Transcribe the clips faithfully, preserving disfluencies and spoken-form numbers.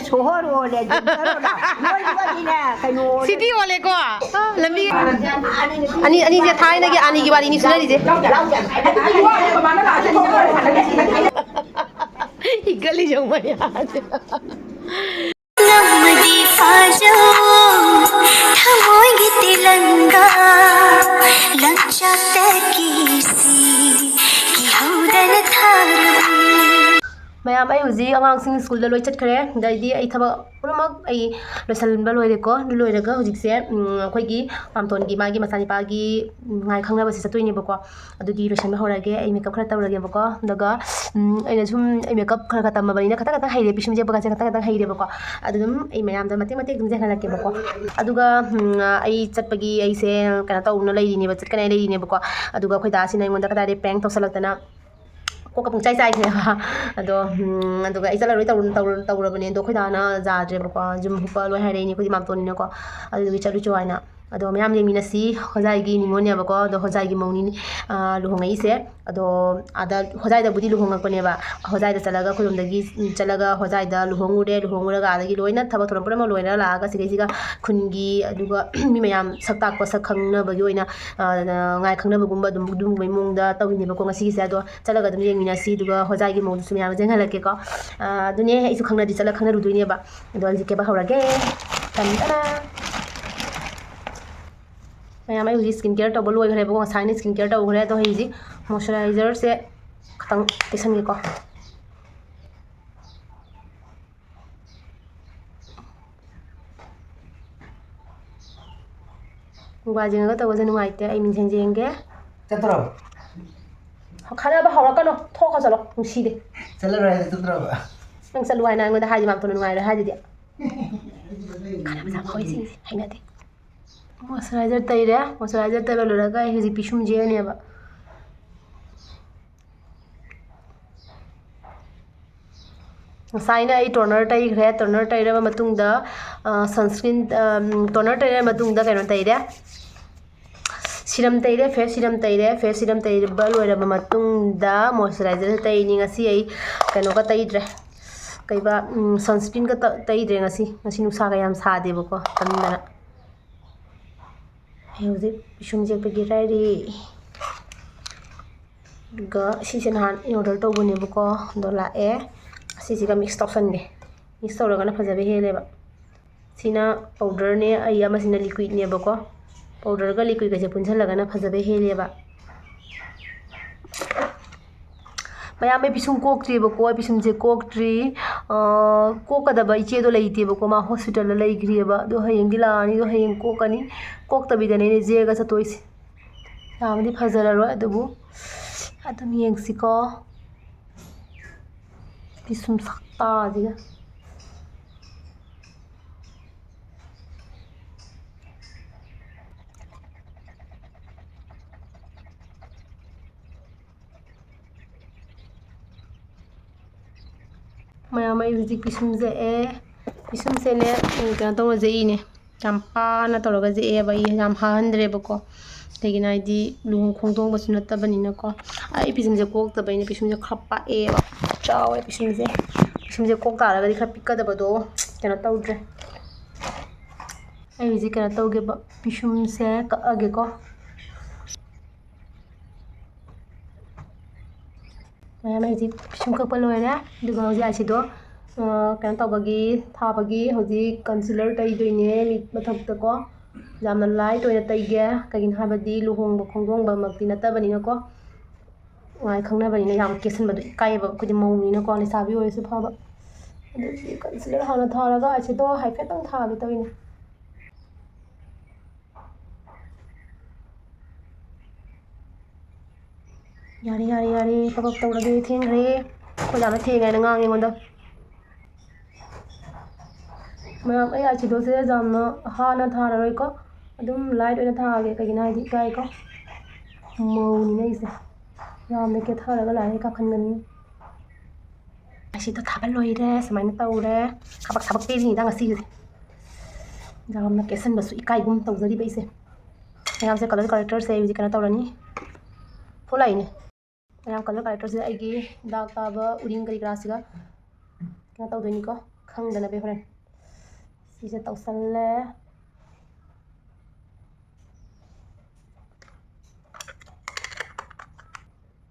ꯁꯣꯍꯣꯔ ꯑꯣꯜꯂꯦ, ꯖꯟꯇꯔ ꯑꯣꯜꯂꯦ꯫ ꯅꯣꯏꯒꯤꯗꯤꯅꯦ, ꯀꯩꯅꯣ ꯑꯣꯜꯂꯦ꯫ ꯁꯤꯇꯤ ꯑꯣꯜꯂꯦꯀꯣ꯫ ꯂꯝꯕꯤ ꯑꯅꯤ, ꯑꯅꯤꯁꯦ ꯊꯥꯏꯅꯒꯤ ꯑꯅꯤꯒꯤ ꯋꯥꯔꯤꯅꯤ ꯁꯨꯅꯔꯤꯁꯦ꯫ ꯍꯤꯒꯠꯂꯤꯁꯦ ꯌꯦꯡꯉꯨ ꯃꯌꯥꯁꯦ꯫ ꯉꯝꯃꯗꯤ ꯐꯥꯖꯧ, ꯊꯃꯣꯏꯒꯤ ꯇꯦꯂꯪꯒꯥ, ꯂꯪꯆꯥꯛꯇ ꯀꯤꯁꯤ, ꯀꯤꯍꯧꯗꯅ ꯊꯥꯔꯕꯤ꯫ ꯃꯌꯥꯝ, ꯑꯩ ꯍꯧꯖꯤꯛ ꯑꯉꯥꯡꯁꯤꯡ ꯁ꯭ꯀꯨꯜꯗ ꯂꯣꯏ ꯆꯠꯈ꯭ꯔꯦ꯫ ꯑꯗꯩꯗꯤ ꯑꯩ ꯊꯕꯛ ꯄꯨꯝꯅꯃꯛ ꯑꯩ ꯂꯣꯏꯁꯤꯟꯕ ꯂꯣꯏꯔꯦꯀꯣ꯫ ꯑꯗꯨ ꯂꯣꯏꯔꯒ ꯍꯧꯖꯤꯛꯁꯦ, ꯎꯝ, ꯑꯩꯈꯣꯏꯒꯤ ꯃꯥꯝꯇꯣꯟꯒꯤ ꯃꯥꯒꯤ ꯃꯆꯥꯅꯤꯄꯥꯒꯤ, ꯎꯝ, ꯉꯥꯏ ꯈꯪꯅꯕꯁꯦ ꯆꯠꯇꯣꯏꯅꯦꯕꯀꯣ꯫ ꯑꯗꯨꯒꯤ ꯂꯣꯏꯁꯤꯟꯕ ꯍꯧꯔꯒꯦ꯫ ꯑꯩ ꯃꯦꯀꯞ ꯈꯔ ꯇꯧꯔꯒꯦꯕꯀꯣ꯫ ꯑꯗꯨꯒ, ꯎꯝ, ꯑꯩꯅ ꯁꯨꯝ ꯑꯩ ꯃꯦꯀꯞ ꯈꯔ ꯈꯔ ꯇꯝꯃꯕꯅꯤꯅ ꯈꯇꯪ ꯈꯇꯪ ꯍꯩꯔꯦ, ꯄꯤꯁꯨꯝ ꯌꯦꯛꯄꯒꯁꯦ ꯈꯇꯪ ꯈꯇꯪ ꯍꯩꯔꯦꯕꯀꯣ꯫ ꯑꯗꯨ ꯑꯗꯨꯝ ꯑꯩ ꯃꯌꯥꯝꯗ ꯃꯇꯦꯛ ꯃꯇꯦꯛ ꯑꯗꯨꯝ ꯌꯦꯡꯍꯜꯂꯛꯀꯦꯕꯀꯣ꯫ ꯑꯗꯨꯒ, ꯎꯝ, ꯑꯩ ꯆꯠꯄꯒꯤ ꯑꯩꯁꯦ ꯀꯩꯅꯣ ꯇꯧꯅ ꯂꯩꯔꯤꯅꯦꯕ, ꯆꯠꯀꯅꯤ ꯂꯩꯔꯤꯅꯦꯕꯀꯣ꯫ ꯑꯗꯨꯒ ꯑꯩꯈꯣꯏ ꯗꯥꯁꯤꯅ ꯑꯩꯉꯣꯟꯗ ꯀꯗꯥꯏꯗꯩ prank ꯇꯧꯁꯜꯂꯛꯇꯅ ꯀꯣꯛꯀ ꯄꯨꯡꯆꯥꯏ ꯆꯥꯏꯈ꯭ꯔꯦꯕ꯫ ꯑꯗꯣ, ꯎꯝ, ꯑꯗꯨꯒ ꯑꯩ ꯆꯠꯂꯔꯣꯏ ꯇꯧꯔ-, ꯇꯧꯔ-, ꯇꯧꯔꯕꯅꯦ꯫ ꯑꯗꯣ ꯑꯩꯈꯣꯏ ꯗꯥꯅ ꯌꯥꯗ꯭ꯔꯦꯕꯀꯣ, ꯌꯨꯝ ꯍꯨꯞꯄ ꯂꯣꯏ ꯍꯥꯏꯔꯛꯏꯅꯦ ꯑꯩꯈꯣꯏꯗꯤ ꯃꯥꯝꯇꯣꯟꯅꯤꯅꯀꯣ꯫ ꯑꯗꯨꯗꯨꯒꯤ ꯆꯠꯂꯨꯆꯣ ꯍꯥꯏꯅ꯫ ꯑꯗꯣ ꯃꯌꯥꯝ ꯌꯦꯡꯃꯤꯟꯅꯁꯤ꯫ ꯍꯣꯖꯥꯏꯒꯤ ꯅꯤꯉꯣꯜꯅꯦꯕꯀꯣ꯫ ꯑꯗꯣ ꯍꯣꯖꯥꯏꯒꯤ ꯃꯧꯅꯤꯅꯦ, ꯑ, ꯂꯨꯍꯣꯡꯉꯛꯏꯁꯦ꯫ ꯑꯗꯣ ꯑꯥꯗ ꯍꯣꯖꯥꯏꯗꯕꯨꯗꯤ ꯂꯨꯍꯣꯡꯉꯛꯄꯅꯦꯕ꯫ ꯍꯣꯖꯥꯏꯗ ꯆꯠꯂꯒ ꯑꯩꯈꯣꯏꯔꯣꯝꯗꯒꯤ ꯆꯠꯂꯒ ꯍꯣꯖꯥꯏꯗ ꯂꯨꯍꯣꯡꯉꯨꯔꯦ꯫ ꯂꯨꯍꯣꯡꯉꯨꯔꯒ ꯑꯥꯗꯒꯤ ꯂꯣꯏꯅ ꯊꯕꯛ ꯊꯧꯔꯝ ꯄꯨꯝꯅꯃꯛ ꯂꯣꯏꯔꯒ ꯂꯥꯛꯑꯒ ꯁꯤꯗꯩꯁꯤꯒ ꯈꯨꯟꯒꯤ, ꯑꯗꯨꯒ ꯃꯤ ꯃꯌꯥꯝ ꯁꯛ ꯇꯥꯛꯄ, ꯁꯛ ꯈꯪꯅꯕꯒꯤ ꯑꯣꯏꯅ, ꯑ, ꯉꯥꯏ ꯈꯪꯅꯕꯒꯨꯝꯕ ꯑꯗꯨꯝ ꯑꯗꯨꯒꯨꯝꯕꯒꯤ ꯃꯑꯣꯡꯗ ꯇꯧꯋꯤꯅꯦꯕꯀꯣ ꯉꯁꯤꯒꯤꯁꯦ꯫ ꯑꯗꯣ ꯆꯠꯂꯒ ꯑꯗꯨꯝ ꯌꯦꯡꯃꯤꯟꯅꯁꯤ꯫ ꯑꯗꯨꯒ ꯍꯣꯖꯥꯏꯒꯤ ꯃꯧꯗꯨꯁꯨ ꯃꯌꯥꯝ ꯌꯦꯡꯍꯜꯂꯛꯀꯦꯀꯣ꯫ ꯑ, ꯑꯗꯨꯅꯦ ꯑꯩꯁꯨ ꯈꯪꯅꯗꯤ ꯆꯠꯂ ꯈꯪꯅꯔꯨꯗꯣꯏꯅꯦꯕ꯫ ꯑꯗꯣ ꯑꯩꯁꯦ ꯀꯦꯕ ꯍꯧꯔꯒꯦ꯫ ꯇꯟ ꯇꯅ꯫ ꯃꯌꯥꯝ, ꯑꯩ ꯍꯧꯖꯤꯛ skin care ꯇꯧꯕ ꯂꯣꯏꯈ꯭ꯔꯦꯕꯀꯣ꯫ ꯉꯁꯥꯏꯅ skin care ꯇꯧꯈ꯭ꯔꯦ꯫ ꯑꯗꯣ ꯍꯧꯖꯤꯛ moisturizer-ꯁꯦ ꯈꯤꯇꯪ ꯇꯩꯁꯟꯒꯦꯀꯣ꯫ ꯃꯣꯕꯥꯏꯜ ꯌꯦꯡꯉꯒ ꯇꯧꯕꯁꯦ ꯅꯨꯡꯉꯥꯏꯇꯦ꯫ ꯑꯩ ꯃꯤꯡꯁꯦꯟ ꯌꯦꯡꯒꯦ꯫ ꯆꯠꯇ꯭ꯔꯣ? ꯈꯠꯅꯕ ꯍꯧꯔꯛꯀꯅꯣ꯫ ꯊꯣꯛꯈ꯭ꯔꯣ, ꯆꯠꯂꯣ꯫ ꯅꯨꯡꯁꯤꯗꯦ꯫ ꯆꯠꯂꯔꯣꯏ ꯍꯥꯏꯗꯤ ꯆꯠꯇ꯭ꯔꯕ? ꯅꯪ ꯆꯠꯂꯨ ꯍꯥꯏꯅ ꯑꯩꯉꯣꯟꯗ ꯍꯥꯏꯗꯤ ꯃꯥꯝꯇꯣꯟꯅ ꯅꯨꯡꯉꯥꯏꯔꯣꯏ ꯍꯥꯏꯗꯨꯗꯤ꯫ ꯈꯠꯅꯕ ꯁꯥꯕ ꯍꯧꯔꯦ ꯁꯤꯡꯁꯦ꯫ ꯍꯩꯅꯗꯦ꯫ Moisturizer ꯇꯩꯔꯦ꯫ Moisturizer ꯇꯩꯕ ꯂꯣꯏꯔꯒ ꯑꯩ ꯍꯧꯖꯤꯛ ꯄꯤꯁꯨꯝ ꯌꯦꯛꯑꯅꯦꯕ꯫ ꯉꯁꯥꯏꯅ ꯑꯩ toner ꯇꯩꯈ꯭ꯔꯦ꯫ Toner ꯇꯩꯔꯕ ꯃꯇꯨꯡꯗ, ꯑ, sunscreen, ꯑ, toner ꯇꯩꯔꯕ ꯃꯇꯨꯡꯗ ꯀꯩꯅꯣ ꯇꯩꯔꯦ, serum ꯇꯩꯔꯦ, face serum ꯇꯩꯔꯦ꯫ Face serum ꯇꯩꯕ ꯂꯣꯏꯔꯕ ꯃꯇꯨꯡꯗ moisturizer ꯇꯩꯅꯤ꯫ ꯉꯁꯤ ꯑꯩ ꯀꯩꯅꯣꯒ ꯇꯩꯗ꯭ꯔꯦ, ꯂꯩꯕ, ꯎꯝ, sunscreenꯒ ꯇ-, ꯇꯩꯗ꯭ꯔꯦ ꯉꯁꯤ꯫ ꯉꯁꯤ ꯅꯨꯡꯁꯥꯒ ꯌꯥꯝ ꯁꯥꯗꯦꯕꯀꯣ, ꯇꯟꯗꯅ꯫ ꯑꯩ ꯍꯧꯖꯤꯛ ꯄꯤꯁꯨꯝ ꯌꯦꯛꯄꯒꯤ ꯔꯥꯏꯔꯤ꯫ ꯑꯗꯨꯒ ꯁꯤꯁꯦ ꯅꯍꯥꯟ ꯑꯩ order ꯇꯧꯕꯅꯦꯕꯀꯣ, ꯑꯗꯣ ꯂꯥꯛꯑꯦ꯫ ꯑꯁꯤꯁꯤꯒ mix ꯇꯧꯁꯟꯒꯦ꯫ Mix ꯇꯧꯔꯒꯅ ꯐꯖꯕ ꯍꯦꯜꯂꯦꯕ꯫ ꯁꯤꯅ powderꯅꯦ, ꯑꯩ ꯑꯃꯁꯤꯅ liquidꯅꯦꯕꯀꯣ꯫ Powderꯒ liquidꯒꯁꯦ ꯄꯨꯟꯁꯤꯜꯂꯒꯅ ꯐꯖꯕ ꯍꯦꯜꯂꯦꯕ꯫ ꯃꯌꯥꯝ, ꯑꯩ ꯄꯤꯁꯨꯝ ꯀꯣꯛꯇ꯭ꯔꯤꯕꯀꯣ, ꯑꯩ ꯄꯤꯁꯨꯝꯁꯦ ꯀꯣꯛꯇ꯭ꯔꯤ꯫ ꯑ, ꯀꯣꯛꯀꯗꯕ ꯏꯆꯦꯗꯣ ꯂꯩꯇꯦꯕꯀꯣ, ꯃꯥ hospitalꯗ ꯂꯩꯈ꯭ꯔꯤꯑꯕ꯫ ꯑꯗꯣ ꯍꯌꯦꯡꯗꯤ ꯂꯥꯛꯑꯅꯤ, ꯑꯗꯣ ꯍꯌꯦꯡ ꯀꯣꯛꯀꯅꯤ꯫ ꯀꯣꯛꯇꯕꯤꯗꯅꯦ ꯑꯩꯅ ꯌꯦꯛꯑꯒ ꯆꯠꯇꯣꯏꯁꯦ꯫ ꯌꯥꯝꯗꯤ ꯐꯖꯔꯔꯣꯏ, ꯑꯗꯨꯕꯨ ꯑꯗꯨꯝ ꯌꯦꯡꯁꯤꯀꯣ꯫ ꯄꯤꯁꯨꯝ ꯁꯛꯇꯥꯁꯤꯒ꯫ ꯃꯌꯥꯝ, ꯑꯩ ꯍꯧꯖꯤꯛ ꯄꯤꯁꯨꯝ ꯌꯦꯛꯑꯦ꯫ ꯄꯤꯁꯨꯝꯁꯦꯅꯦ, ꯎꯝ, ꯀꯩꯅꯣ ꯇꯧꯔ ꯌꯦꯛꯏꯅꯦ꯫ ꯌꯥꯝ ꯄꯥꯅ ꯇꯧꯔꯒ ꯌꯦꯛꯑꯦꯕ, ꯑꯩ ꯌꯥꯝ ꯍꯥꯍꯟꯗ꯭ꯔꯦꯕꯀꯣ꯫ ꯀꯩꯒꯤꯅꯣ ꯍꯥꯏꯗꯤ ꯂꯨꯍꯣꯡ ꯈꯣꯡꯗꯣꯡꯕꯁꯨ ꯅꯠꯇꯕꯅꯤꯅꯀꯣ꯫ ꯑꯩ ꯄꯤꯁꯨꯝꯁꯦ ꯀꯣꯛꯇꯕꯩꯅꯦ, ꯄꯤꯁꯨꯝꯁꯦ ꯈꯔ ꯄꯥꯛꯑꯦꯕ, ꯆꯥꯎꯋꯦ ꯄꯤꯁꯨꯝꯁꯦ꯫ ꯄꯤꯁꯨꯝꯁꯦ ꯀꯣꯛ ꯇꯥꯔꯒꯗꯤ ꯈꯔ ꯄꯤꯛꯀꯗꯕꯗꯣ, ꯀꯩꯅꯣ ꯇꯧꯗ꯭ꯔꯦ꯫ ꯑꯩ ꯍꯧꯖꯤꯛ ꯀꯩꯅꯣ ꯇꯧꯒꯦꯕ, ꯄꯤꯁꯨꯝꯁꯦ ꯀꯛꯑꯒꯦꯀꯣ꯫ ꯃꯌꯥꯝ, ꯑꯩ ꯍꯧꯖꯤꯛ ꯄꯤꯁꯨꯝ ꯀꯛꯄ ꯂꯣꯏꯔꯦ꯫ ꯑꯗꯨꯒ ꯍꯧꯖꯤꯛ eyeshadowꯗꯣ, ꯑ, ꯀꯩꯅꯣ ꯇꯧꯕꯒꯤ, ꯊꯥꯕꯒꯤ ꯍꯧꯖꯤꯛ concealer ꯇꯩꯗꯣꯏꯅꯦ ꯃꯤꯠ ꯃꯊꯛꯇꯀꯣ꯫ ꯌꯥꯝꯅ light ꯑꯣꯏꯅ ꯇꯩꯒꯦ, ꯀꯩꯒꯤꯅꯣ ꯍꯥꯏꯕꯗꯤ ꯂꯨꯍꯣꯡꯕ ꯈꯣꯡꯗꯣꯡꯕꯃꯛꯇꯤ ꯅꯠꯇꯕꯅꯤꯅꯀꯣ꯫ ꯃꯥꯏ ꯈꯪꯅꯕꯅꯤꯅ ꯌꯥꯝ ꯀꯦꯁꯟꯕꯗꯣ ꯏꯀꯥꯏꯌꯦꯕ, ꯑꯩꯈꯣꯏꯗꯤ ꯃꯧꯅꯤꯅꯀꯣ, ꯂꯩꯁꯥꯕꯤ ꯑꯣꯏꯔꯁꯨ ꯐꯕ꯫ ꯑꯗꯨꯒꯤ concealer ꯍꯥꯟꯅ ꯊꯥꯔꯒ eyeshadowꯗꯣ ꯍꯥꯏꯐꯦꯠꯇꯪ ꯊꯥꯒꯦ ꯇꯧꯔꯤꯅꯦ꯫ ꯌꯥꯔꯦ, ꯌꯥꯔꯦ, ꯌꯥꯔꯦ, ꯊꯕꯛ ꯇꯧꯔꯒꯦ, ꯊꯦꯡꯈ꯭ꯔꯦ꯫ ꯑꯩꯈꯣꯏ ꯗꯥꯅ ꯊꯦꯡꯉꯦ ꯍꯥꯏꯅ ꯉꯥꯡꯉꯦ ꯑꯩꯉꯣꯟꯗ꯫ ꯃꯌꯥꯝ, ꯑꯩ eyeshadowꯁꯦ ꯌꯥꯝꯅ ꯍꯥꯅ ꯊꯥꯔꯔꯣꯏꯀꯣ, ꯑꯗꯨꯝ light ꯑꯣꯏꯅ ꯊꯥꯒꯦ, ꯀꯩꯒꯤꯅꯣ ꯍꯥꯏꯗꯤ ꯏꯀꯥꯏꯀꯣ, ꯃꯧꯅꯤꯅ ꯑꯩꯁꯦ꯫ ꯌꯥꯝꯅ ꯀꯦꯊꯔꯒ ꯂꯥꯏꯔ ꯀꯥꯈꯟꯒꯅꯤ꯫ Eyeshadowꯗꯣ ꯊꯥꯕ ꯂꯣꯏꯔꯦ, ꯁꯨꯃꯥꯏꯅ ꯇꯧꯔꯦ꯫ ꯀꯥꯕꯛ ꯁꯥꯕꯛ ꯇꯩꯔꯤꯅꯤꯗ ꯉꯁꯤꯒꯤꯗꯤ꯫ ꯌꯥꯝꯅ ꯀꯦꯁꯟꯕꯁꯨ ꯏꯀꯥꯏꯒꯨꯝ ꯇꯧꯖꯔꯤꯕ ꯑꯩꯁꯦ꯫ ꯃꯌꯥꯝꯁꯦ, colour correctorꯁꯦ ꯑꯩ ꯍꯧꯖꯤꯛ ꯀꯩꯅꯣ ꯇꯧꯔꯅꯤ꯫ Full eyeꯅꯦ꯫ ꯃꯌꯥꯝ, colour correctorꯁꯦ ꯑꯩꯒꯤ ꯗꯥꯛ ꯇꯥꯕ ꯎꯔꯤꯡ ꯀꯔꯤ ꯀꯔꯥꯁꯤꯒ ꯀꯩꯅꯣ ꯇꯧꯗꯣꯏꯅꯤꯀꯣ, ꯈꯪꯗꯅꯕ ꯍꯣꯔꯦꯟ꯫ ꯁꯤꯁꯦ ꯇꯧꯁꯜꯂꯦ꯫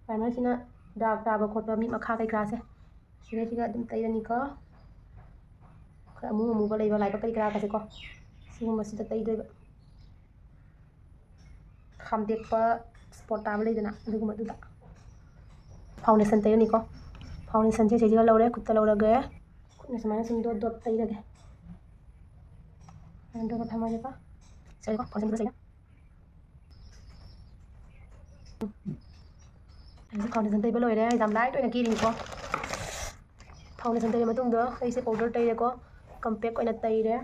ꯄ꯭ꯔꯥꯏꯃꯔꯁꯤꯅ ꯗꯥꯛ ꯇꯥꯕ ꯈꯣꯠꯄ, ꯃꯤꯠ ꯃꯈꯥ ꯀꯩꯀꯥꯁꯦ ꯁꯤꯗꯩꯁꯤꯗ ꯑꯗꯨꯝ ꯇꯩꯔꯅꯤꯀꯣ꯫ ꯈꯔ ꯑꯃꯨ ꯑꯃꯨꯕ ꯂꯩꯕ ꯂꯥꯏꯕꯛ ꯀꯔꯤ ꯀꯔꯥꯒꯁꯦꯀꯣ, ꯁꯤꯒꯨꯝꯕꯁꯤꯗ ꯇꯩꯗꯣꯏꯕ꯫ ꯈꯥꯝꯗꯦꯛꯄ ꯁ꯭ꯄꯣꯠ ꯇꯥꯕ ꯂꯩꯗꯅ, ꯑꯗꯨꯒꯨꯝꯕꯗꯨꯗ꯫ ꯐꯥꯎꯟꯗꯦꯁꯟ ꯇꯩꯔꯅꯤꯀꯣ꯫ ꯐꯥꯎꯟꯗꯦꯁꯟꯁꯦ ꯁꯤꯁꯤꯒ ꯂꯧꯔꯦ, ꯈꯨꯠꯇ ꯂꯧꯔꯒꯦ꯫ ꯈꯨꯠꯅ ꯁꯨꯃꯥꯏꯅ ꯁꯨꯝ ꯗꯣꯠ ꯗꯣꯠ ꯇꯩꯔꯒꯦ꯫ ꯑꯗꯨꯒ ꯊꯝꯃꯒꯦꯀꯣ꯫ ꯁꯤꯗꯀꯣ, ꯐꯥꯎꯟꯗꯦꯁꯟꯗꯨꯒ ꯁꯤꯗ꯫ ꯑꯩꯁꯦ ꯐꯥꯎꯟꯗꯦꯁꯟ ꯇꯩꯕ ꯂꯣꯏꯔꯦ꯫ ꯌꯥꯝ ꯂꯥꯏꯠ ꯑꯣꯏꯅ ꯀꯦꯔꯤꯀꯣ꯫ ꯐꯥꯎꯟꯗꯦꯁꯟ ꯇꯩꯔ ꯃꯇꯨꯡꯗ ꯑꯩꯁꯦ ꯄꯥꯎꯗꯔ ꯇꯩꯔꯦꯀꯣ꯫ ꯀꯝꯄꯦꯛ ꯑꯣꯏꯅ ꯇꯩꯔꯦ꯫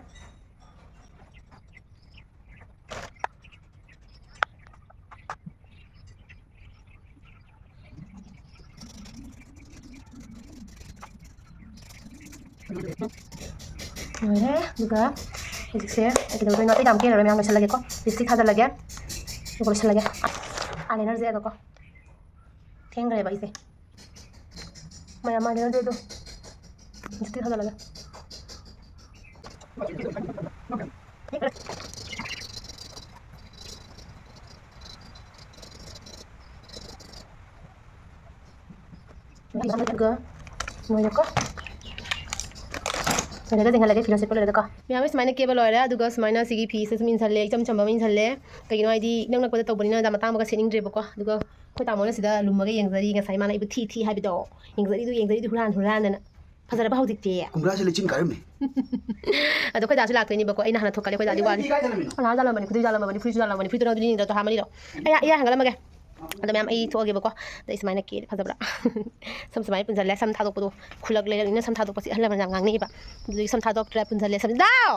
ꯂꯣꯏꯔꯦ꯫ ꯑꯗꯨꯒ ꯍꯧꯖꯤꯛꯁꯦ ꯑꯩ ꯀꯩꯗꯧꯗꯣꯏꯅꯣ? ꯑꯇꯩ ꯌꯥꯝ ꯀꯦꯔꯔꯣꯏ, ꯃꯌꯥꯝ ꯂꯣꯏꯁꯤꯜꯂꯒꯦꯀꯣ꯫ ꯂꯤꯞꯁꯇꯤꯛ ꯊꯥꯖꯤꯜꯂꯒꯦ꯫ ꯑꯗꯨꯒ ꯂꯣꯏꯁꯤꯜꯂꯒꯦ꯫ ꯑꯥꯏꯂꯥꯏꯅꯔꯁꯦ ꯑꯗꯣꯀꯣ꯫ ꯊꯦꯡꯈ꯭ꯔꯦꯕ ꯑꯩꯁꯦ꯫ ꯃꯌꯥꯝ ꯑꯥꯏꯂꯥꯏꯅꯔꯗꯤ ꯑꯗꯣ ꯂꯤꯞꯁꯇꯤꯛ ꯊꯥꯖꯤꯜꯂꯒꯦ꯫ ꯑꯗꯨꯒ ꯂꯣꯏꯔꯦꯀꯣ꯫ ꯂꯣꯏꯔꯒ ꯆꯤꯡꯍꯜꯂꯒꯦ, ꯐꯤꯔꯣꯜ ꯁꯦꯠꯄ ꯂꯣꯏꯔꯒꯀꯣ꯫ ꯃꯌꯥꯝ ꯁꯨꯃꯥꯏꯅ ꯀꯦꯕ ꯂꯣꯏꯔꯦ꯫ ꯑꯗꯨꯒ ꯁꯨꯃꯥꯏꯅ ꯁꯤꯒꯤ ꯐꯤꯁꯦ ꯁꯨꯝ ꯏꯟꯁꯜꯂꯦ, ꯏꯆꯝ ꯆꯝꯕ ꯑꯃ ꯏꯟꯁꯜꯂꯦ꯫ ꯀꯩꯒꯤꯅꯣ ꯍꯥꯏꯗꯤ ꯏꯅꯛ ꯅꯛꯄꯗ ꯇꯧꯕꯅꯤꯅ ꯌꯥꯝ ꯑꯇꯥꯡꯕꯒ ꯁꯦꯠꯅꯤꯡꯗ꯭ꯔꯦꯕꯀꯣ꯫ ꯑꯗꯨꯒ ꯑꯩꯈꯣꯏ ꯇꯥꯃꯣꯅ ꯁꯤꯗ ꯂꯨꯝꯃꯒ ꯌꯦꯡꯖꯔꯤ꯫ ꯉꯁꯥꯏ ꯃꯥꯅ ꯑꯩꯕꯨ ꯊꯤ ꯊꯤ ꯍꯥꯏꯕꯗꯣ, "ꯌꯦꯡꯖꯔꯤꯗꯨ, ꯌꯦꯡꯖꯔꯤꯗꯨ, ꯍꯨꯔꯥꯟ ꯍꯨꯔꯥꯟꯗꯅ꯫ ꯐꯖꯔꯕ ꯍꯧꯖꯤꯛꯇꯤ?" ꯀꯨꯝꯕ꯭ꯔꯥꯁꯦ ꯂꯩꯆꯤꯟ ꯀꯥꯔꯝꯃꯦ꯫ ꯑꯗꯣ ꯑꯩꯈꯣꯏ ꯗꯥꯁꯨ ꯂꯥꯛꯇꯣꯏꯅꯦꯕꯀꯣ꯫ ꯑꯩꯅ ꯍꯥꯟꯅ ꯊꯣꯛꯀꯜꯂꯦ, ꯑꯩꯈꯣꯏ ꯗꯥꯗꯤ ꯋꯥꯠꯂꯤ꯫ ꯀꯥꯏ ꯆꯠꯂꯝꯃꯤꯅꯣ? ꯑꯣ, ꯅꯍꯥꯟ ꯖꯥꯜꯂꯝꯕꯅꯤ, ꯈꯨꯗꯩ ꯖꯥꯜꯂꯝꯃꯕꯅꯤ, ꯐꯨꯔꯤꯠꯁꯨ ꯖꯥꯜꯂꯝꯃꯕꯅꯤ, ꯐꯨꯔꯤꯠꯇꯨ ꯅꯪ ꯑꯗꯨꯗꯤ ꯌꯦꯡꯗ꯭ꯔꯣ? ꯍꯥ ꯃꯔꯤꯔꯣ? ꯑꯩ, ꯑꯩ ꯍꯥꯡꯒꯠꯂꯝꯃꯒꯦ꯫ ꯑꯗꯣ ꯃꯌꯥꯝ ꯑꯩ ꯊꯣꯛꯑꯒꯦꯕꯀꯣ꯫ ꯑꯗ ꯑꯩ ꯁꯨꯃꯥꯏꯅ ꯀꯦꯔꯦ, ꯐꯖꯕ꯭ꯔꯥ? ꯁꯝ ꯁꯨꯃꯥꯏꯅ ꯄꯨꯟꯁꯤꯜꯂꯦ, ꯁꯝ ꯊꯥꯗꯣꯛꯄꯗꯣ ꯈꯨꯂꯛ ꯂꯩꯔꯛꯅꯤꯅ ꯁꯝ ꯊꯥꯗꯣꯛꯄꯁꯦ ꯑꯍꯜ ꯂꯃꯟ ꯌꯥꯝ ꯉꯥꯡꯅꯩꯌꯦꯕ꯫ ꯑꯗꯨꯗꯤ ꯁꯝ ꯊꯥꯗꯣꯛꯇ꯭ꯔꯦ, ꯄꯨꯟꯁꯤꯜꯂꯦ ꯁꯝ꯫ ꯗꯥꯎ!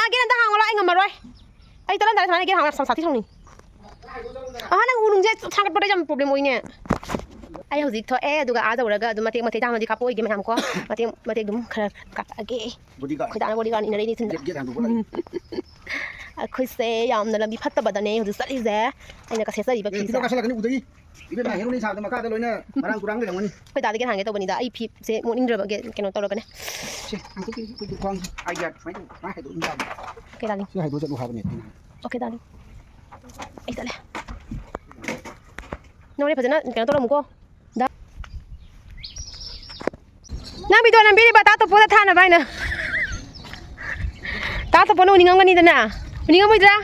ꯑꯥ, ꯒꯦꯠ ꯑꯝꯇ ꯍꯥꯡꯉꯨꯔꯣ, ꯑꯩ ꯉꯝꯃꯔꯣꯏ꯫ ꯑꯩ ꯇꯠꯂꯝꯗꯥꯏꯗ ꯁꯨꯃꯥꯏꯅ ꯒꯦꯠ ꯍꯥꯡꯉꯨꯔꯣ, ꯁꯝ ꯁꯥꯊꯤ ꯁꯥꯎꯅꯤ꯫ ꯑꯍ, ꯅꯪ ꯎ ꯅꯨꯡꯁꯦ ꯊꯥꯡꯒꯠꯄꯗ ꯌꯥꯝ ꯄ꯭ꯔꯣꯕ꯭ꯂꯦꯝ ꯑꯣꯏꯅꯦ꯫ ꯑꯩ ꯍꯧꯖꯤꯛ ꯊꯣꯛꯑꯦ, ꯑꯗꯨꯒ ꯑꯥ ꯌꯧꯔꯒ ꯑꯗꯨꯝ ꯃꯇꯦꯛ ꯃꯇꯦꯛ ꯇꯥꯡꯅꯗꯤ ꯀꯥꯞꯄꯛꯑꯣꯏꯒꯦ ꯃꯌꯥꯝ ꯀꯣ꯫ ꯃꯇꯦꯛ ꯃꯇꯦꯛ ꯑꯗꯨꯝ ꯈꯔ ꯀꯥꯞꯄꯛꯑꯒꯦ꯫ ꯕꯣꯗꯤꯒꯥꯔꯗ꯫ ꯑꯩꯈꯣꯏ ꯗꯥꯅ ꯕꯣꯗꯤꯒꯥꯔꯗ ꯏꯟꯅꯔꯛꯏꯅꯦ ꯏꯊꯟꯗ꯫ ꯒꯦꯠ, ꯒꯦꯠ ꯍꯥꯡꯗꯣꯛꯄ ꯂꯥꯛꯏ꯫ ꯑꯩꯈꯣꯏꯁꯦ ꯌꯥꯝꯅ ꯂꯝꯕꯤ ꯐꯠꯇꯕꯗꯅꯦ ꯍꯧꯖꯤꯛ ꯆꯠꯂꯤꯁꯦ꯫ ꯑꯩꯅ ꯀ ꯁꯦꯠꯆꯔꯤꯕ ꯑꯦ, ꯐꯤꯁꯦ꯫ ꯄꯤꯔꯣ, ꯀꯥꯁꯜꯂꯛꯀꯅꯤ ꯎꯗꯒꯤ꯫ ꯏꯕꯦꯝꯃ, ꯍꯦꯔꯣꯅꯤ ꯁꯥꯕꯗ ꯃꯈꯥꯗ ꯂꯣꯏꯅ ꯃꯔꯥꯡ ꯇꯨꯔꯥꯡ ꯂꯩꯔꯝꯒꯅꯤ꯫ ꯑꯩꯈꯣꯏ ꯗꯥꯗꯒꯤ ꯍꯥꯟꯒꯦ ꯇꯧꯕꯅꯤꯗ, ꯑꯩ ꯐꯤꯁꯦ ꯃꯣꯠꯅꯤꯡꯗ꯭ꯔꯕꯒꯤ ꯀꯩꯅꯣ ꯇꯧꯔꯕꯅꯦ꯫ ꯁꯦ, ꯍꯥꯡꯗꯣꯛꯄꯤꯌꯨ, ꯑꯩꯈꯣꯏꯒꯤ ꯈ꯭ꯋꯥꯡꯁꯦ꯫ ꯑꯥꯏꯗꯤꯌꯥ ꯁꯨꯃꯥꯏꯅ ꯇꯧ, ꯁꯨꯃꯥꯏꯅ ꯍꯥꯏꯗꯣꯛꯑꯣ, ꯏꯟꯖꯥꯡ꯫ Okay, darling. ꯁꯤ ꯍꯥꯏꯗꯣꯛꯑ ꯆꯠꯂꯨ ꯍꯥꯏꯕꯅꯦ ꯑꯩꯅ꯫ Okay, darling. ꯑꯩ ꯆꯠꯂꯦ꯫ ꯅꯪ ꯍꯣꯔꯦꯟ ꯐꯖꯅ ꯀꯩꯅꯣ ꯇꯧꯔꯝꯃꯨꯀꯣ꯫ ꯗꯥ-, ꯅꯪ ꯚꯤꯗꯤꯑꯣ ꯅꯝꯕꯤꯔꯤꯕ ꯇꯥ ꯇꯣꯞꯄꯣꯗ ꯊꯥꯅꯕ ꯍꯥꯏꯅ꯫ ꯇꯥ ꯇꯣꯞꯄꯣꯅ ꯎꯅꯤꯡꯉꯝꯒꯅꯤꯗꯅ꯫ ꯎꯅꯤꯡꯉꯝꯃꯣꯏꯗ꯭ꯔꯥ?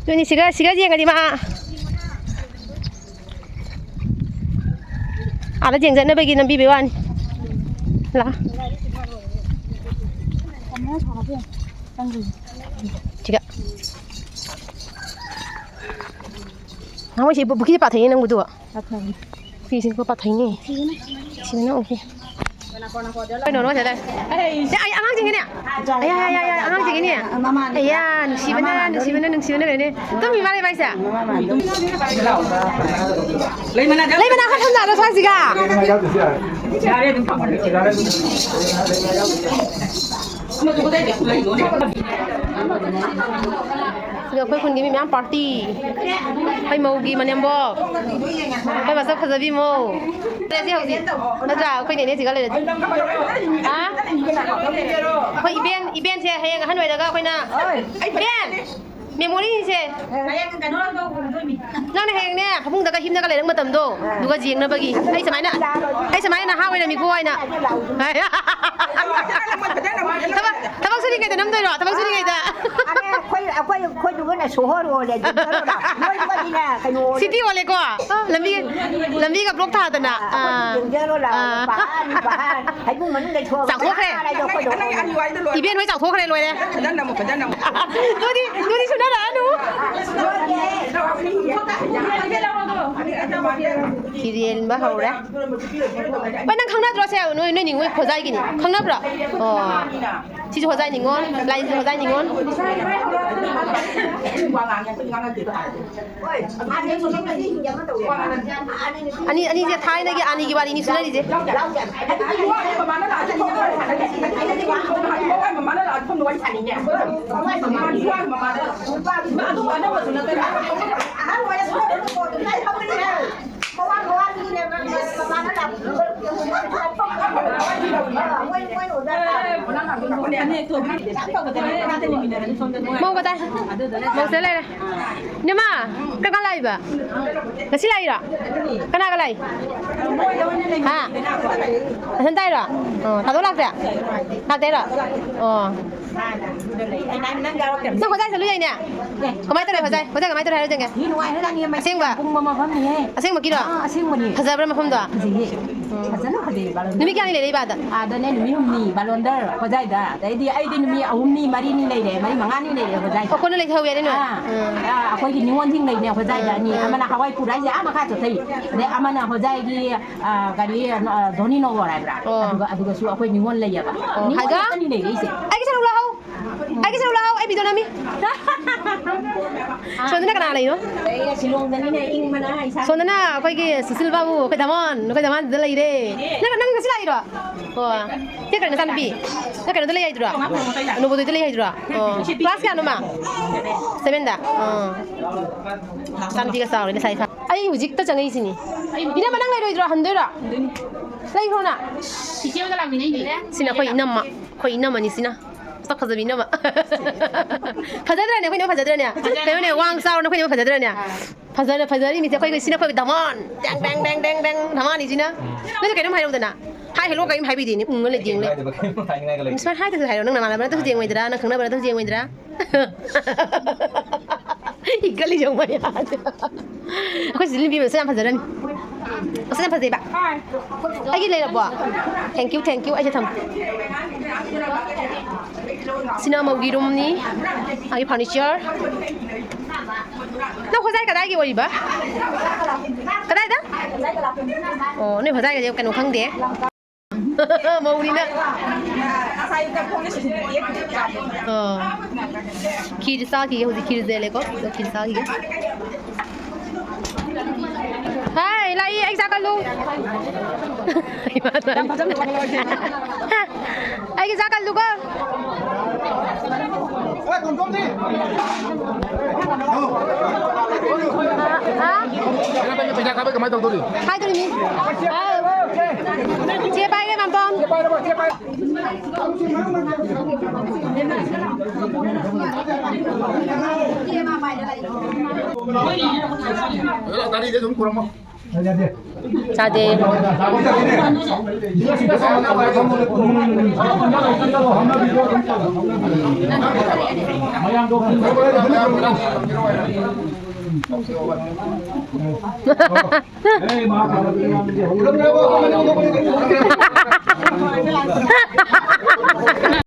ꯑꯗꯨꯅꯤ, ꯁꯤꯒ, ꯁꯤꯒ ꯌꯦꯡꯉꯗꯤ ꯃꯥ ꯑꯥꯗ ꯌꯦꯡ ꯆꯠꯅꯕꯒꯤ ꯅꯝꯕꯤꯕꯩ ꯋꯥꯅꯤ꯫ ꯂꯥ꯫ ꯁꯤꯒ꯫ ꯅꯍꯥꯟꯋꯥꯏ ꯁꯤ ꯄꯨꯈ꯭ꯔꯤꯁꯦ ꯄꯥꯊꯩꯅꯦ ꯅꯪꯕꯨ ꯑꯗꯨꯒ꯫ ꯄꯥꯊꯩꯅꯦ꯫ ꯄꯨꯈ꯭ꯔꯤꯁꯦ ꯄꯥꯊꯩꯅꯦ꯫ ꯁꯤꯕꯅ ꯑꯣꯀꯦ꯫ ꯀꯩꯅꯣ, ꯅꯣꯏ ꯁꯤꯗ꯫ ꯁꯦ, ꯑꯩ ꯑꯉꯥꯡꯁꯤꯡꯒꯤꯅꯦ꯫ ꯑꯌꯥ, ꯑꯌꯥ, ꯑꯌꯥ, ꯑꯌꯥ, ꯑꯉꯥꯡꯁꯤꯡꯒꯤꯅꯦ꯫ ꯃꯃꯥꯗꯣ ꯑꯌꯥ, ꯅꯨꯡꯁꯤꯕꯅ, ꯃꯃꯥꯗꯣ ꯅꯨꯡꯁꯤꯕꯅ, ꯅꯨꯡꯁꯤꯕꯅ ꯂꯣꯏꯔꯦ꯫ ꯇꯨꯝꯃꯤ ꯃꯥꯜꯂꯦ ꯃꯥꯏꯁꯦ꯫ ꯃꯃꯥꯗꯣ ꯂꯩꯃꯅꯥ ꯈꯔ ꯊꯝꯖꯜꯂꯣ ꯁ꯭ꯋꯥꯏꯁꯤꯒ꯫ ꯌꯥꯔꯦ, ꯑꯗꯨꯝ ꯊꯝꯃꯣ꯫ ꯁꯤꯗ ꯑꯩꯈꯣꯏ ꯈꯨꯟꯒꯤ ꯃꯤ ꯃꯌꯥꯝ ꯄꯥꯔꯇꯤ꯫ ꯑꯩꯈꯣꯏ ꯃꯧꯒꯤ ꯃꯅꯦꯝꯕꯣꯛ꯫ ꯑꯩꯈꯣꯏ ꯃꯁꯛ ꯐꯖꯕꯤ ꯃꯧ꯫ ꯁꯤ ꯍꯧꯖꯤꯛ ꯅꯠꯇ꯭ꯔꯥ ꯑꯩꯈꯣꯏ ꯅꯦꯅꯦꯁꯤꯒ ꯂꯩꯔꯗꯤ꯫ ꯍꯥ? ꯑꯩꯈꯣꯏ ꯏꯕꯦꯟ, ꯏꯕꯦꯟꯁꯦ ꯍꯌꯦꯡ ꯑꯍꯟ ꯑꯣꯏꯔꯒ ꯑꯩꯈꯣꯏꯅ, ꯏꯕꯦꯟ! ꯃꯦꯃꯣꯔꯤꯁꯦ꯫ ꯍꯌꯦꯡ ꯀꯩꯅꯣ ꯇꯧꯗꯣꯏꯅꯤ꯫ ꯅꯪꯅ ꯍꯌꯦꯡꯅꯦ, ꯐꯃꯨꯡꯗꯒ ꯍꯤꯞꯅꯒ ꯂꯩꯔꯛ ꯃꯇꯝꯗꯣ, ꯑꯗꯨꯒ ꯌꯦꯡꯅꯕꯒꯤ꯫ ꯑꯩ ꯁꯨꯃꯥꯏꯅ, ꯑꯩ ꯁꯨꯃꯥꯏꯅ ꯅꯍꯥ ꯑꯣꯏꯔꯝꯃꯤꯀꯣ ꯍꯥꯏꯅ꯫ ꯊꯕꯛ, ꯊꯕꯛ ꯁꯨꯔꯤꯉꯩꯗ ꯅꯝꯗꯣꯏꯔꯣ? ꯊꯕꯛ ꯁꯨꯔꯤꯉꯩꯗ? ꯑꯔꯦ, ꯑꯩꯈꯣꯏ, ꯑꯩꯈꯣꯏ, ꯑꯩꯈꯣꯏꯗꯨꯒꯅ ꯁꯣꯍꯣꯔ ꯑꯣꯜꯂꯦ, ꯗꯣꯛꯇꯔ ꯑꯣꯜꯂꯦ꯫ ꯅꯣꯏꯗꯨꯒꯗꯤꯅꯦ, ꯀꯩꯅꯣ ꯑꯣꯜꯂꯦ꯫ ꯁꯤꯇꯤ ꯑꯣꯜꯂꯦꯀꯣ? ꯂꯝꯕꯤ, ꯂꯝꯕꯤꯒ ꯕ꯭ꯂꯣꯛ ꯊꯥꯗꯅ꯫ ꯑꯩꯈꯣꯏꯗꯤ ꯑꯥ꯫ ꯗꯦꯟꯖꯔ ꯑꯣꯜꯂꯦ, ꯑꯥ꯫ ꯄꯍꯥꯔꯅꯤ, ꯄꯍꯥꯔ꯫ ꯍꯩꯕꯨꯡ ꯃꯅꯨꯡꯗ ꯊꯣꯛꯑꯒ ꯆꯥꯎꯊꯣꯛꯈ꯭ꯔꯦ꯫ ꯄꯍꯥꯔ ꯍꯥꯏꯗꯣ ꯑꯩꯈꯣꯏꯗꯣ ꯑꯣꯜꯂꯦ꯫ ꯏꯕꯦꯟ ꯍꯣꯏ ꯆꯥꯎꯊꯣꯛꯈ꯭ꯔꯦ, ꯂꯣꯏꯔꯦ꯫ ꯐꯖꯅ ꯑꯃꯨꯛ, ꯐꯖꯅ ꯑꯃꯨꯛ꯫ ꯅꯣꯏꯗꯤ, ꯅꯣꯏꯗꯤ ꯁꯨꯅꯔꯛꯑꯅꯨ꯫ ꯐꯤꯔꯦꯟꯕ ꯍꯧꯔꯦ꯫ ꯚꯥꯏ, ꯅꯪ ꯈꯪꯅꯗ꯭ꯔꯣ ꯁꯦ? ꯅꯣꯏ, ꯅꯣꯏ ꯅꯤꯉꯣꯜ ꯈꯣꯖꯥꯏꯒꯤꯅꯤ꯫ ꯈꯪꯅꯕ꯭ꯔꯣ? ꯑꯣ꯫ ꯁꯤꯁꯨ ꯍꯣꯖꯥꯏ ꯅꯤꯉꯣꯜ, ꯂꯥꯏꯁꯤꯁꯨ ꯍꯣꯖꯥꯏ ꯅꯤꯉꯣꯜ꯫ ꯑꯅꯤ, ꯑꯅꯤꯁꯦ ꯊꯥꯏꯅꯒꯤ ꯑꯅꯤꯒꯤ ꯋꯥꯔꯤꯅꯤ ꯁꯨꯅꯔꯤꯁꯦ꯫ ꯃꯧ ꯀꯗꯥꯏ? ꯃꯧꯁꯦ ꯂꯩꯔꯦ꯫ ꯏꯅꯝꯃ, ꯀꯔꯝ ꯀꯥꯟ ꯂꯥꯛꯏꯕ? ꯉꯁꯤ ꯂꯥꯛꯏꯔꯣ? ꯀꯅꯥꯒ ꯂꯥꯛꯏ? ꯍꯥ? ꯅꯊꯟ ꯇꯥꯏꯔꯣ? ꯑꯣ, ꯊꯥꯗꯣꯛ ꯂꯥꯛꯇꯦ? ꯂꯥꯛꯇꯦꯔꯣ? ꯑꯣ꯫ ꯅꯪ ꯍꯣꯖꯥꯏ ꯆꯠꯂꯨꯏ ꯍꯥꯏꯅꯦ? ꯀꯃꯥꯏꯅ ꯇꯧꯔꯦ ꯍꯣꯖꯥꯏ? ꯍꯣꯖꯥꯏ ꯀꯃꯥꯏꯅ ꯇꯧꯔꯦ ꯍꯥꯏꯔꯣ ꯌꯦꯡꯒꯦ꯫ ꯃꯤ ꯅꯨꯡꯉꯥꯏꯈ꯭ꯔꯖꯥꯠꯅꯤ, ꯃꯁꯤ ꯑꯁꯦꯡꯕ? ꯄꯨꯡꯕ ꯃꯐꯝꯅꯤꯍꯦ꯫ ꯑꯁꯦꯡꯕꯒꯤꯔꯣ? ꯑꯥ, ꯑꯁꯦꯡꯕꯅꯤ꯫ ꯐꯖꯕ꯭ꯔꯥ ꯃꯐꯝꯗꯣ? ꯐꯖꯩꯌꯦ꯫ ꯐꯖꯅ ꯐꯖꯩꯌꯦ, ꯕꯥꯂꯣꯟ꯫ ꯅꯨꯃꯤꯠ ꯀꯌꯥꯅꯤ ꯂꯩꯔꯛꯏꯕ ꯑꯥꯗ? ꯑꯥꯗꯅꯦ ꯅꯨꯃꯤꯠ ꯍꯨꯝꯅꯤ, ꯕꯥꯂꯣꯟꯗꯔ ꯍꯣꯖꯥꯏꯗ꯫ ꯑꯗꯩꯗꯤ ꯑꯩꯗꯤ ꯅꯨꯃꯤꯠ ꯑꯍꯨꯝꯅꯤ, ꯃꯔꯤꯅꯤ ꯂꯩꯔꯦ, ꯃꯔꯤ ꯃꯉꯥꯅꯤ ꯂꯩꯔꯦ ꯍꯣꯖꯥꯏꯗ꯫ ꯑꯣ, ꯀꯣꯟꯅ ꯂꯩꯊꯍꯧ ꯌꯥꯅꯤ ꯅꯣꯏ? ꯑꯥ꯫ ꯎꯝ꯫ ꯑꯥ, ꯑꯩꯈꯣꯏꯒꯤ ꯅꯤꯉꯣꯜꯁꯤꯡ ꯂꯩꯅꯦ ꯍꯣꯖꯥꯏꯗ ꯎꯝ, ꯑꯅꯤ꯫ ꯎꯝ꯫ ꯑꯃꯅ ꯍꯋꯥꯏ ꯄꯨꯔ ꯍꯥꯏꯁꯦ ꯑꯥ ꯃꯈꯥ ꯆꯠꯊꯩ꯫ ꯑꯗꯩ ꯑꯃꯅ ꯍꯣꯖꯥꯏꯒꯤ, ꯑꯥ, ꯀꯔꯤ, ꯑꯥ, ꯙꯣꯅꯤ ꯅꯣꯒꯣꯔ ꯍꯥꯏꯕ꯭ꯔꯥ? ꯑꯣ꯫ ꯑꯗꯨꯒ, ꯑꯗꯨꯒꯁꯨ ꯑꯩꯈꯣꯏ ꯅꯤꯉꯣꯜ ꯂꯩꯌꯦꯕ꯫ ꯑꯣ, ꯅꯤꯉꯣꯜ ꯍꯥꯏꯒ? ꯈꯛꯇꯅꯤ ꯂꯩꯔꯛꯏꯁꯦ꯫ ꯑꯩꯒꯤ ꯁꯔꯨꯛ ꯂꯧꯍꯧ꯫ ꯑꯩꯒꯤ ꯁꯔꯨꯛ ꯂꯧꯍꯧ, ꯑꯩ video ꯅꯝꯃꯤ꯫ ꯁꯣꯝꯗꯅ ꯀꯅꯥ ꯂꯩꯅꯣ? ꯑꯩ ꯁꯤꯂꯣꯡꯗꯅꯤꯅꯦ, ꯏꯪꯕꯅ ꯏꯁꯥ꯫ ꯁꯣꯝꯗꯅ ꯑꯩꯈꯣꯏꯒꯤ ꯁꯨꯁꯤꯜ ꯕꯥꯕꯨ, ꯑꯩꯈꯣꯏ ꯙꯃꯥꯟ, ꯑꯩꯈꯣꯏ ꯙꯃꯥꯟꯗꯨꯗ ꯂꯩꯔꯦ꯫ ꯅꯪ, ꯅꯪ ꯉꯁꯤ ꯂꯥꯛꯏꯔꯣ? ꯑꯣ꯫ ꯁꯤ ꯀꯩꯅꯣ, ꯅꯆꯥꯅꯨꯄꯤ? ꯅꯪ ꯀꯩꯅꯣꯗ ꯂꯩ ꯍꯥꯏꯗꯨꯔꯣ? ꯅꯣꯕꯣꯗꯌꯥꯗ ꯂꯩ ꯍꯥꯏꯗꯨꯔꯣ? ꯑꯣ꯫ Class ꯀꯌꯥꯅꯣ ꯃꯥ? Sevenꯗ? ꯑꯣ꯫ ꯅꯆꯥꯅꯨꯄꯤꯒ ꯆꯥꯎꯔꯦ, ꯂꯩꯁꯥꯕꯤ ꯐꯥ-, ꯑꯩ ꯍꯧꯖꯤꯛꯇ ꯆꯪꯉꯛꯏꯁꯤꯅꯤ꯫ ꯏꯅꯝꯃ, ꯅꯪ ꯂꯩꯔꯣꯏꯗ꯭ꯔꯣ? ꯍꯟꯗꯣꯏꯔꯣ? ꯂꯩꯈ꯭ꯔꯣ ꯅꯪ꯫ ꯏꯆꯦ ꯍꯣꯏꯒ ꯂꯥꯛꯃꯤꯟꯅꯩꯅꯦ꯫ ꯁꯤꯅ ꯑꯩꯈꯣꯏ ꯏꯅꯝꯃ, ꯑꯩꯈꯣꯏ ꯏꯅꯝꯃꯅꯤ ꯁꯤꯅ꯫ ꯃꯁꯛ ꯐꯖꯕꯤ ꯏꯅꯝꯃ꯫ ꯐꯖꯗ꯭ꯔꯅꯦ? ꯑꯩꯈꯣꯏ ꯏꯅꯝꯃ ꯐꯖꯗ꯭ꯔꯅꯦ? ꯐꯖꯩ꯫ ꯀꯩꯅꯣꯅꯦ, ꯋꯥꯡ ꯆꯥꯎꯔꯅ ꯑꯩꯈꯣꯏ ꯏꯅꯝꯃ ꯐꯖꯗ꯭ꯔꯅꯦ? ꯑꯥ꯫ ꯐꯖꯅ ꯐꯖꯔꯤ ꯃꯤꯁꯦ ꯑꯩꯈꯣꯏ, ꯁꯤꯅ ꯑꯩꯈꯣꯏ ꯙꯃꯥꯟ꯫ ꯗꯦꯡ, ꯗꯦꯡ, ꯗꯦꯡ, ꯗꯦꯡ, ꯗꯦꯡ꯫ ꯙꯃꯥꯟꯅꯤ ꯁꯤꯅ꯫ ꯎꯝ꯫ ꯅꯪꯁꯨ ꯀꯩꯅꯣꯝ ꯍꯥꯏꯔꯧꯗꯅ꯫ Hi, hello ꯀꯔꯤꯝ ꯍꯥꯏꯕꯤꯗꯦꯅꯦ꯫ ꯎꯪꯉ ꯂꯩꯗꯤ ꯌꯦꯡꯉꯨꯅꯦ꯫ ꯍꯥꯏꯗꯕ ꯀꯔꯤꯝ ꯍꯥꯏꯅꯤꯡꯉꯥꯏꯒ ꯂꯩꯇꯦ꯫ ꯁꯨꯃꯥꯏꯅ ꯍꯥꯏꯗ꯭ꯔꯁꯨ ꯍꯥꯏꯔꯣ, ꯅꯪ ꯅꯃꯥꯟꯅꯕ ꯅꯠꯇꯁꯨ ꯌꯦꯡꯉꯣꯏꯗ꯭ꯔꯥ, ꯅꯪ ꯈꯪꯅꯕ ꯅꯠꯇꯁꯨ ꯌꯦꯡꯉꯣꯏꯗ꯭ꯔꯥ? ꯏꯒꯠꯂꯤꯁꯦ ꯌꯦꯡꯉꯨ ꯃꯌꯥꯗ꯫ ꯑꯩꯈꯣꯏ ꯁꯤꯗ ꯅꯨꯄꯤ ꯃꯁꯛ ꯌꯥꯝ ꯐꯖꯔꯅꯤ꯫ ꯃꯁꯛ ꯌꯥꯝ ꯐꯖꯩꯕ꯫ ꯑꯩꯒꯤ ꯂꯩꯔꯕꯣ? Thank you, thank you꯫ ꯑꯩꯁꯦ ꯊꯝꯃꯦ꯫ ꯁꯤꯅ ꯃꯧꯒꯤ roomꯅꯤ꯫ ꯃꯥꯒꯤ furniture꯫ ꯅꯪ ꯍꯣꯖꯥꯏ ꯀꯗꯥꯏꯒꯤ ꯑꯣꯏꯔꯤꯕ? ꯀꯗꯥꯏꯗ? ꯑꯣ, ꯅꯣꯏ ꯍꯣꯖꯥꯏꯒꯁꯦ ꯀꯩꯅꯣ ꯈꯪꯗꯦ꯫ ꯃꯧꯅꯤꯅ꯫ ꯑꯥ꯫ ꯈꯤꯔ ꯆꯥꯈꯤꯒꯦ ꯍꯧꯖꯤꯛ, ꯈꯤꯔ ꯆꯦꯜꯂꯦꯀꯣ꯫ ꯑꯗꯣ ꯈꯤꯔ ꯆꯥꯈꯤꯒꯦ꯫ ꯍꯥꯏ, ꯂꯥꯛꯏ, ꯑꯩ ꯆꯥ ꯀꯜꯂꯨ꯫ ꯑꯩꯒꯤ ꯆꯥ ꯀꯜꯂꯨꯀꯣ꯫ ꯍꯥ? ꯄꯩꯁꯥ ꯀꯥꯞꯄ ꯀꯃꯥꯏꯅ ꯇꯧꯗꯣꯔꯤ? ꯍꯥꯏꯗꯣꯔꯤꯅꯤ꯫ ꯆꯦ ꯄꯥꯏꯒꯦ, ꯃꯥꯝꯇꯣꯟ꯫ ꯆꯥꯗꯦ꯫